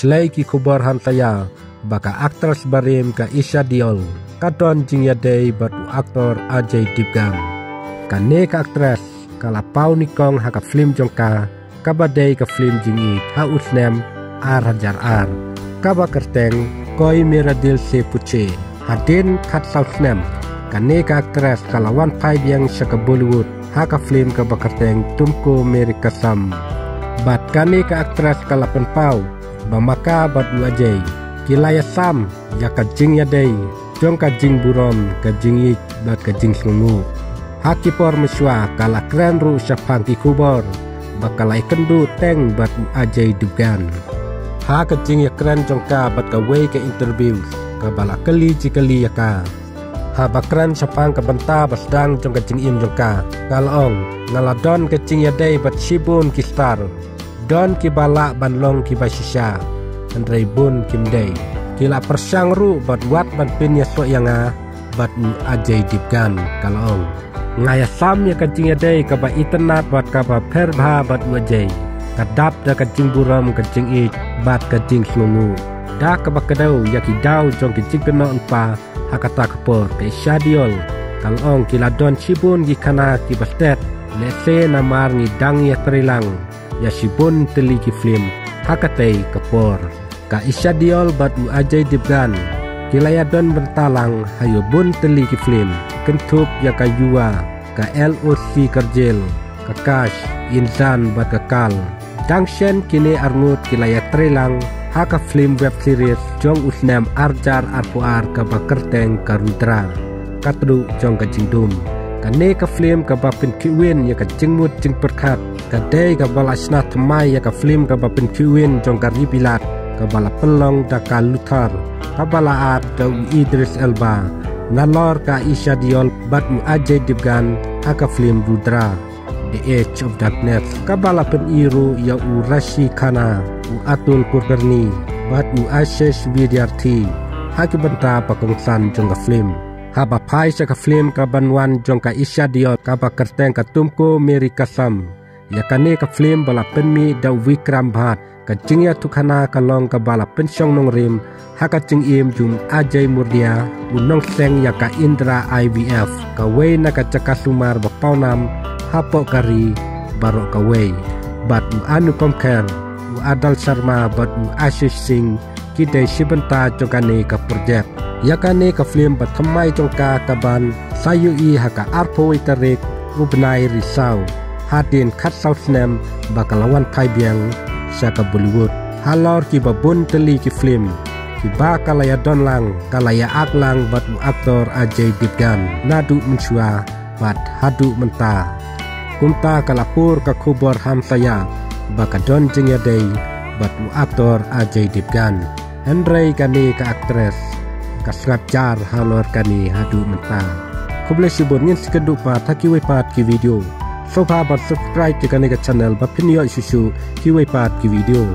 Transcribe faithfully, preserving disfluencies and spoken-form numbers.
Khlei ki khubor hamsaia ba ka actress barim ka Isha Deol ka don jingïadei bad u actor Ajay Devgan. Kane ka actress ka la paw nyngkong ha ka film jong ka, kaba dei ka film jingïeit ha u snem ar hajar ar, kaba kyrteng Koi Mera Dil Se Puche. Hadien khatsaw snem, kane ka actress ka la wan phai biang sha ka Bollywood ha ka film kaba kyrteng Tumko Mere Kasam. Bad kane ka actress ka la pynpaw ba ma ka bad u Ajay ki la ïasam ïa ka jingïadei jong ka jingburom, ka jingïeit bad ka jingsngewnguh. Ha ki por mynshuwa ka la kren ruh shaphang ki khubor ba ka la ïakynduh teng bad u Ajay Devgan. Ha ka jingïakren jong ka bad kawei ka interview kaba la kylli jingkylli ïa ka, haba kren shaphang ka bynta ba sdang jong ka jingim jong ka, ka la ong, nga la don ka jingïadei bad shibun ki star. Don kiba lah ban long kiba shisha, hynrei bun kim dei. Ki la pyrshang ruh bad wat ban pynïasoh ïa nga bad u Ajay Devgan, ka la ong. Nga ïasam ïa ka jingïadei kaba itynnad bad kaba pher bha bad u Ajay, ka dap da ka jingburom, ka jingïeit bad ka jingsngewnguh. Da kaba kdew ïa ki daw jong ki jingkynnoh lypa ha kata ka por, ka Isha Deol ka la ong, ki la don shibun ki khana kiba stet, lehse namar ngi dang ïatreilang ïa shibun tylli ki film ha katei ka por. Ka Isha Deol bad u Ajay Devgan ki la ïadon bynta lang ha ïa bun tylli ki film, kynthup ïa ka Yuva, ka L O C Kargil, ka Kaash, Insan bad ka Kaal. Dang shen kine arngut ki la ïatreilang ha ka film web series jong u snem ar hajar arphew ar kaba kyrteng ka Rudra, ka tduh jong ka jingdum. Kane ka film kaba pynkhih win ïa ka jingmut jingpyrkhat ka dei kaba la shna thymmai ïa ka film kaba pynkhih win jong ka Ri Bilat kaba la pynlong da ka Luthar, kaba la act da u Idris Elba, nalor ka Isha Deol bad u Ajay Devgan ha ka film Rudra, The Edge of Darkness, kaba la pyni ruh ïa u Rishi Khanna, u Atul Kulkarni bad u Ashish Vidyarthi ha ki bynta ba kongsan jong ka film. Haba phai sha ka film kaban wan jong ka Isha Deol kaba kyrteng ka Tumko Mere Kasam, ïa kane ka film ba la pynmih da u Vikram Bhatt, ka jingïathuhkhana ka long kaba la pynshong nongrim ha ka jingim jong u Ajay Murdia, u nongseng ïa ka Indira I V F, kawei na ka jaka sumar ba pawnam hapoh ka ri baroh kawei. Bad u Anupam Kher, u Adal Sharma bad u Ashish Singh ki dei shi bynta jong kane ka project. Ïa kane ka film ba thymmai jong ka kaban sa ïohi ha ka arphew wei tarik u bnai Risaw, hadien khatsaw snem ba ka la wan phai biang sha ka Bollywood. Halor kiba bun tylli ki film kiba ka la ïadon lang, ka la ïa act lang bad u actor Ajay Devgan naduh mynshuwa bad haduh mynta. Kumta ka la pur ka khubor hamsaia ba ka don jingïadei bad u actor Ajay Devgan. Hynrei kane ka actress ka sngap jar halor kane haduh mynta. Khublei shibun, ngin sa ïakynduh pat ha kiwei pat ki video. Sngewbha ban subscribe ïa kane ka channel ba phin ïoh shuh shuh kiwei pat ki video.